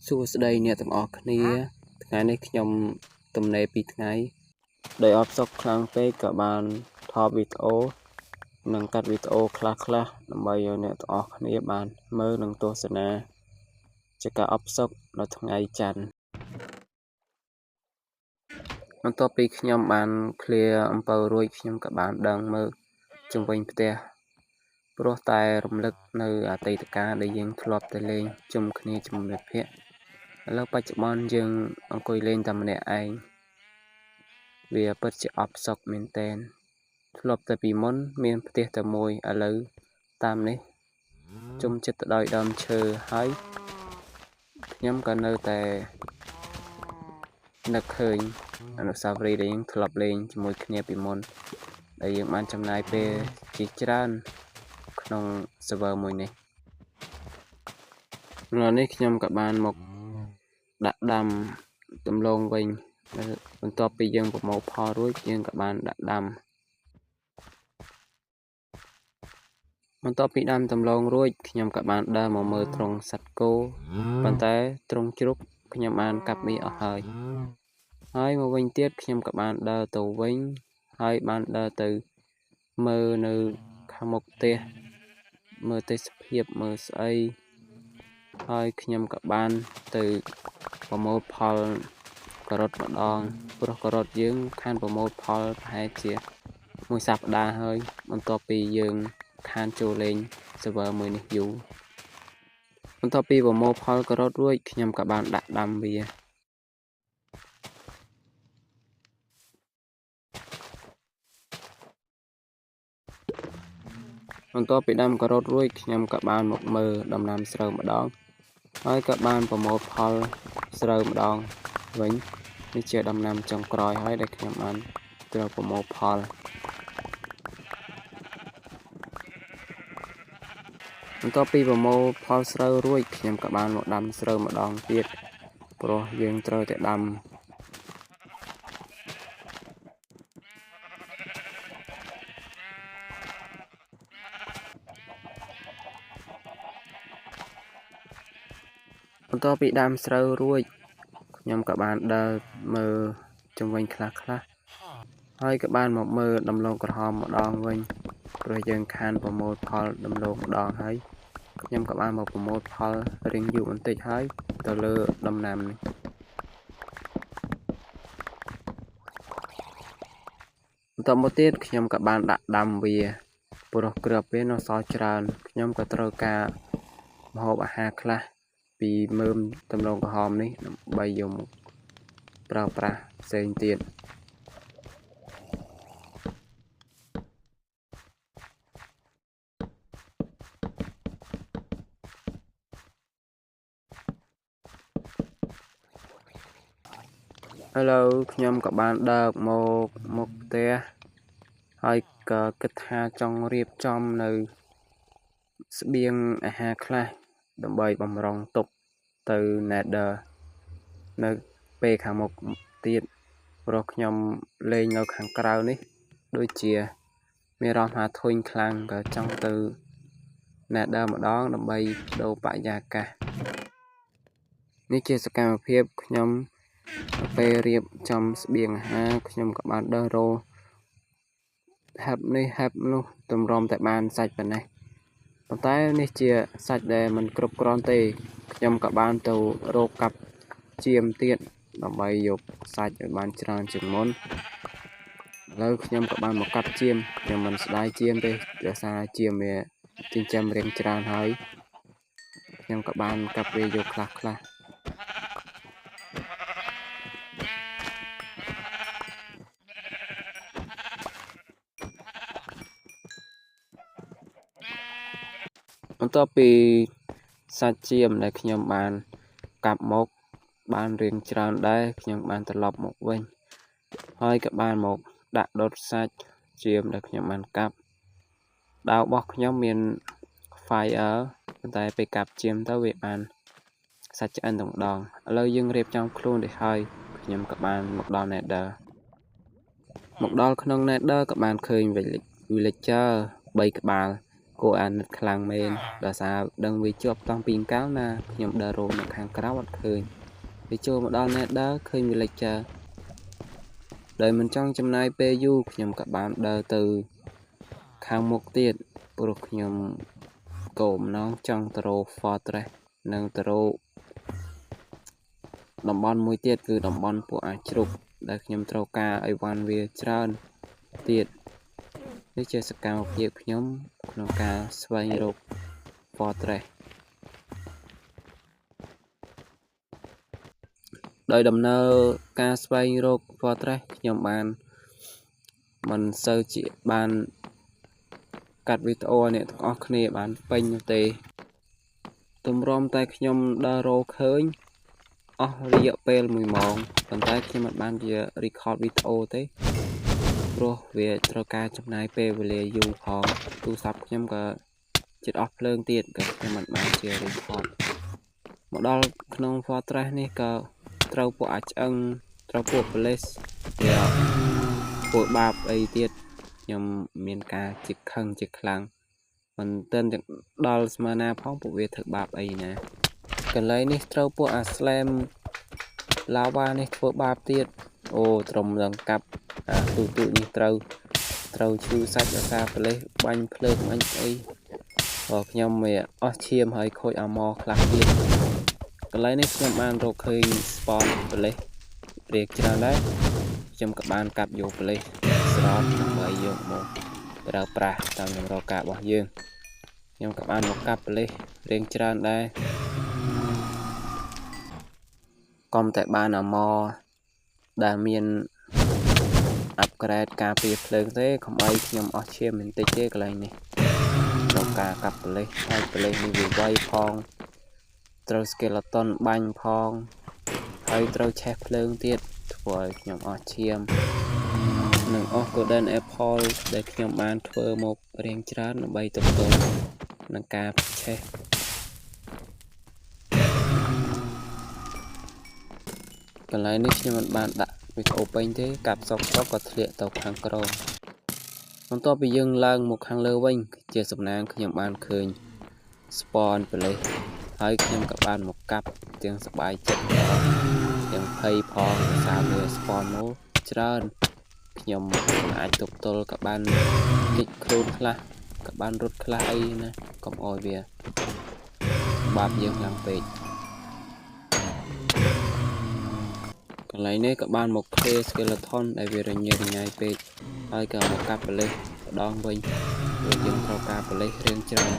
សួស្តីអ្នកទាំងអស់គ្នាថ្ងៃនេះខ្ញុំទំនេរ2ថ្ងៃដោយអផ្សុកខ្លាំងពេកក៏បានថតវីដេអូនិងកាត់វីដេអូខ្លះៗដើម្បីឲ្យអ្នកទាំងអស់គ្នាបានមើលនិងទស្សនាជាការអផ្សុកនៅថ្ងៃច័ន្ទបន្ទាប់ពីខ្ញុំបាន clear អំពៅរួចខ្ញុំក៏បានដឹងមើលជុំវិញផ្ទះព្រោះតែរំលឹកនៅអតីតកាលដែលយើងធ្លាប់ទៅលេងជុំគ្នាជាមួយមិត្តភក្តិឥឡូវបច្ចុប្បន្នយើងអង្គុយលេងតែម្នាក់ឯងវាពិតជាអផ្សុកមែនទែនធ្លាប់តែពីមុនមានផ្ទះតែមួយឥឡូវតាមនេះជុំចិត្តទៅដោយដើមឈើហើយខ្ញុំក៏នៅតែនឹកឃើញអនុស្សាវរីយ៍ដែលយើងធ្លាប់លេងជាមួយគ្នាពីមុនដែលយើងបានចំណាយពេលជាច្រើនក្នុង server មួយនេះឥឡូវនេះខ្ញុំក៏បានមកដាក់ដាំដំឡូងវិញបន្ទាប់ពីយើងប្រមូលផលរួចយើងក៏បានដាក់ដាំបន្ទាប់ពីដាំដំឡូងរួចខ្ញុំក៏បានដើរមកមើលទ្រុងសត្វគោប៉ុន្តែទ្រុងជ្រូកខ្ញុំបានកាប់វាអស់ហើយហើយមកវិញទៀតខ្ញុំក៏បានដើរទៅវិញហើយបានដើរទៅមើលនៅខាងមុខផ្ទះមើលទេសភាពមើលស្អីហើយខ្ញុំក៏បានទៅប្រមូលផលការ៉ុតម្ដងព្រោះការ៉ុតយើងខានប្រមូលផលប្រហែលជាមួយសប្តាហ៍ហើយបន្ទាប់ពីយើងខានចូលលេង server មួយនេះយូរបន្ទាប់ពីប្រមូលផលការ៉ុតរួចខ្ញុំក៏បានដាក់ដាំវាបន្ទាប់ពីដាំការ៉ុតរួចខ្ញុំក៏បានមកមើលដំណាំស្រូវម្ដងហើយក៏បានប្រមូលផលស្រូវម្ដងវិញនេះជាដំណាំចុងក្រោយហើយដែលខ្ញុំបានត្រូវប្រមូលផលបន្ទាប់ពីប្រមូលផលស្រូវរួចខ្ញុំក៏បានមកដាំស្រូវម្ដងទៀតព្រោះយើងត្រូវតែដាំបន្ទាប់ពីដាំស្រូវរួចខ្ញុំក៏បានដើរមើលជុំវិញខ្លះៗហើយក៏បានមកមើលដំឡូងក្រហមម្ដងវិញព្រោះយើងខានប្រមូលផលដំឡូងម្ដងហើយខ្ញុំក៏បានមកប្រមូលផលរៀងយូរបន្តិចហើយទៅលើដំណាំនេះបន្តមកទៀតខ្ញុំក៏បានដាក់ដាំវាព្រោះគ្រាប់វានៅសល់ច្រើនខ្ញុំក៏ត្រូវការម្ហូបអាហារខ្លះពីមើមដំឡូងក្រហមនេះដើម្បីយកមកប្រើប្រាស់ផ្សេងទៀតឥឡូវខ្ញុំក៏បានដើរមកមុខផ្ទះហើយក៏គិតថាចង់រៀបចំនៅស្បៀងអាហារខ្លះដើម្បីបំរុងទុកទៅ Nether នៅពេលខាងមុខទៀតព្រោះខ្ញុំលេងនៅខាងក្រៅនេះដូចជាមានអារម្មណ៍ថាធុញខ្លាំងក៏ចង់ទៅ Nether ម្ដងដើម្បីដូរបរិយាកាសនេះជាសកម្មភាពខ្ញុំពេលរៀបចំស្បៀងអាហារខ្ញុំក៏បានដើររកហេបនេះហេបនោះទម្រាំតែបានសាច់ប៉ុណ្ណេះប៉ុន្តែនេះជាសាច់ដែលមិនគ្រប់គ្រាន់ទេខ្ញុំក៏បានទៅរកកាប់ចៀមទៀតដើម្បីយកសាច់ឲ្យបានច្រើនជាងមុនឥឡូវខ្ញុំក៏បានមកកាប់ចៀមខ្ញុំមិនស្ដាយចៀមទេដោយសារចៀមវាចិញ្ចឹមរៀងច្រើនហើយខ្ញុំក៏បានកាប់វាយកខ្លះៗបន្ទាប់ពីសាច់ចៀមដែលខ្ញុំបានកាប់មកបានរៀងច្រើនដែរខ្ញុំបានត្រឡប់មកវិញហើយក៏បានមកដាក់ដុតសាច់ចៀមដែលខ្ញុំបានកាប់ដាវរបស់ខ្ញុំមាន fire ប៉ុន្តែពេលកាប់ចៀមទៅវាបានសាច់ឆ្អិនតែម្ដងឥឡូវយើងរៀបចំខ្លួនទៅហើយខ្ញុំក៏បានមកដល់ Nether មកដល់ក្នុង Nether ក៏បានឃើញ villager 3ក្បាល គួរអាណិតខ្លាំងមែនដោយសារដឹងវាជាប់តាំងពីកាលណាខ្ញុំដើររកនៅខាងក្រៅអត់ឃើញវាចូលមកដល់ Nether ឃើញវា Lecture ដោយមិនចង់ចំណាយពេលយូរខ្ញុំក៏បានដើរទៅខាងមុខទៀតព្រោះខ្ញុំគោលបំណងចង់ទៅរក Fortress និងទៅរកតំបន់មួយទៀតគឺតំបន់ពួកអាជ្រូកដែលខ្ញុំត្រូវការអីវ៉ាន់វាច្រើនទៀតនេះជាសកម្មភាពខ្ញុំក្នុងការស្វែងរក Fortress ដោយដំណើរការស្វែងរក Fortress ខ្ញុំបានមិនសូវជាបានកាត់វីដេអូឲ្យអ្នកទាំងអស់គ្នាបានពេញនោះទេទម្រាំតែខ្ញុំដើររកឃើញអស់រយៈពេល1ម៉ោងប៉ុន្តែខ្ញុំមិនបានជា record វីដេអូទេព្រោះវាត្រូវការចំណាយពេលវេលាយូរផងទូរស័ព្ទខ្ញុំក៏ជិតអស់ភ្លើងទៀតក៏ខ្ញុំមិនបានជា record មកដល់ក្នុង Fortress នេះក៏ត្រូវពួកអាឆ្អឹងត្រូវពួក Police វាពួកបាបអីទៀតខ្ញុំមានការជាខឹងជាខ្លាំងមិនទាន់ទាំងដល់ស្មើណាផងពួកវាធ្វើបាបអីណាកន្លែងនេះត្រូវពួកអា Slime ឡាវ៉ានេះធ្វើបាបទៀតអូត្រឹមនឹងកាប់អាទូទូនេះត្រូវឈឺសាច់ដោយសារប៉ូលីសបាញ់ភ្លើងបាញ់អីព្រោះខ្ញុំវាអស់ឈាមហើយខូចអាម៉ខ្លះទៀតកន្លែងនេះខ្ញុំបានរកឃើញ spawn ប៉ូលីសរៀងច្រើនដែរខ្ញុំក៏បានកាប់យកប៉ូលីសស្រោតដើម្បីយកមកប្រើប្រាស់តាមតម្រូវការរបស់យើងខ្ញុំក៏បានមកកាប់ប៉ូលីសរៀងច្រើនដែរកុំតែបានអាម៉ដែលមាន upgrade ការពារភ្លើងទេកុំឲ្យខ្ញុំអស់ឈាមបន្តិចទេកន្លែងនេះត្រូវការកាប់ប៉ូលីសហើយប៉ូលីសនេះវាវៃផងត្រូវ skeleton បាញ់ផងហើយត្រូវឆេះភ្លើងទៀតធ្វើឲ្យខ្ញុំអស់ឈាមនិងអស់ Golden Apple ដែលខ្ញុំបានធ្វើមករៀងច្រើនដើម្បីទប់ទល់នឹងការឆេះកន្លែងនេះខ្ញុំមិនបានដាក់វីដេអូពេញទេកាប់សុកសុកក៏ធ្លាក់ទៅខាងក្រោមបន្ទាប់ពីយើងឡើងមកខាងលើវិញជាសំណាងខ្ញុំបានឃើញ spawn ប៉ូលីសហើយខ្ញុំក៏បានមកកាប់ទាំងសប្បាយចិត្តផងទាំងភ័យផងដោយសារវា spawn មកច្រើនខ្ញុំមិនអាចទប់ទល់ក៏បានគេចខ្លួនខ្លះក៏បានរត់ខ្លះអីណាកុំឲ្យវាបាបយើងខ្លាំងពេកកន្លែងនេះក៏បានមក clear skeleton ដែលវារញ៉េរញ៉ៃពេកហើយក៏មកកាប់ប៉ូលីសម្ដងវិញព្រោះយើងត្រូវការប៉ូលីសរៀងច្រើន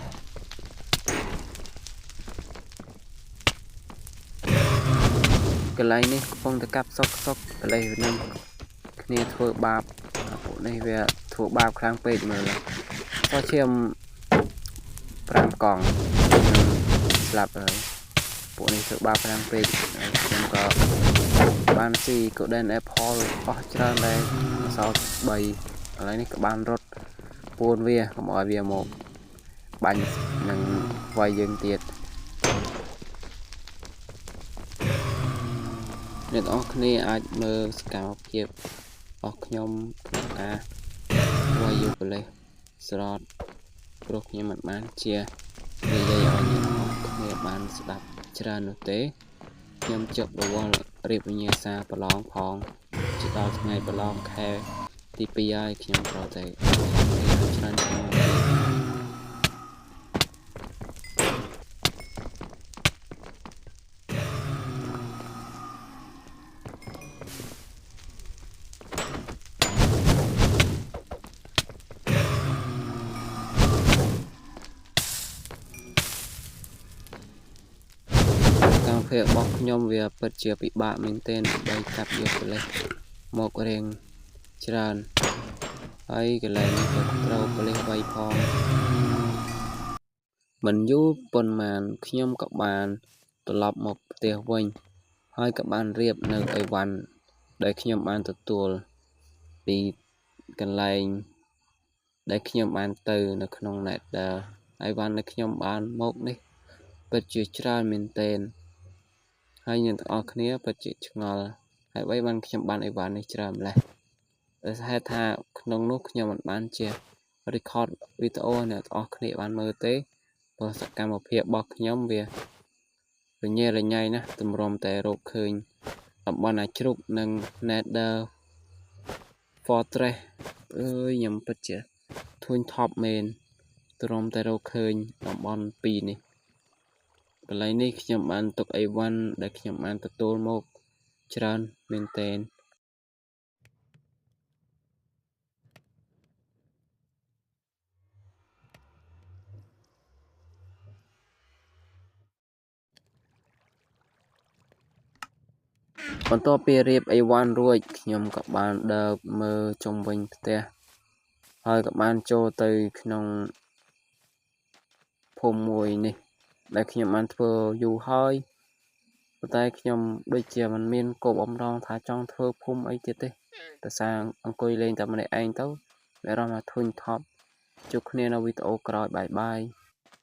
កន្លែងនេះកំពុងតែកាប់សុកសុកប៉ូលីសនឹងគ្នាធ្វើបាបពួកនេះវាធ្វើបាបខ្លាំងពេកមើលក៏ឈាម5កង់ស្លាប់ហើយពួកនេះធ្វើបាបខ្លាំងពេកខ្ញុំក៏បានស៊ី Golden Apple អស់ច្រើនដែរសល់3កន្លែងនេះក៏បានរត់ពួនវាកុំឲ្យវាមកបាញ់នឹងវាយយើងទៀតអ្នកទាំងអស់គ្នាអាចមើលសកម្មភាពរបស់ខ្ញុំក្នុងការវាយយកប៉ូលីសស្រោតព្រោះខ្ញុំមិនបានជានិយាយឲ្យអ្នកទាំងអស់គ្នាបានស្ដាប់ច្រើននោះទេខ្ញុំជាប់រវល់រៀបវិញ្ញាសាប្រឡងផងជិតដល់ថ្ងៃប្រឡងខែទី2ហើយខ្ញុំត្រូវតែច្រើនឆ្នាំទៀតកម្មភាពរបស់ខ្ញុំវាពិតជាពិបាកមែនទែនដើម្បីកាប់យកប៉ូលីសមករៀងច្រើនហើយកន្លែងនេះក៏ត្រូវប៉ូលីសវាយផងមិនយូរប៉ុន្មានខ្ញុំក៏បានត្រឡប់មកផ្ទះវិញហើយក៏បានរៀបនៅអីវ៉ាន់ដែលខ្ញុំបានទទួលពីកន្លែងដែលខ្ញុំបានទៅនៅក្នុង Nether អីវ៉ាន់ដែលខ្ញុំបានមកនេះពិតជាច្រើនមែនទែនហើយអ្នកទាំងអស់គ្នាពិតជាឆ្ងល់ហើយអ្វីបានខ្ញុំបានអីវ៉ាន់នេះច្រើនម្ល៉េះដោយហេតុថាក្នុងនោះខ្ញុំមិនបានជា record វីដេអូអ្នកទាំងអស់គ្នាបានមើលទេព្រោះសកម្មភាពរបស់ខ្ញុំវារញ៉េរញ៉ៃណាស់ទម្រាំតែរកឃើញតំបន់អាជ្រូកនិង Nether Fortress អើយខ្ញុំពិតជាធុញថប់មែនទ្រាំតែរកឃើញតំបន់ពីរនេះកន្លែងនេះខ្ញុំបានទុកអីវ៉ាន់ដែលខ្ញុំបានទទួលមកច្រើនមែនទែនបន្ទាប់ពីរៀបអីវ៉ាន់រួចខ្ញុំក៏បានដើរមើលជុំវិញផ្ទះហើយក៏បានចូលទៅក្នុងភូមិមួយនេះដែលខ្ញុំបានធ្វើយូរហើយប៉ុន្តែខ្ញុំដូចជាមិនមានគោលបំណងថាចង់ធ្វើភូមិអីទៀតទេដោយសារអង្គុយលេងតែម្នាក់ឯងទៅមានអារម្មណ៍ថាធុញថប់ជួបគ្នានៅវីដេអូក្រោយបាយបាយ។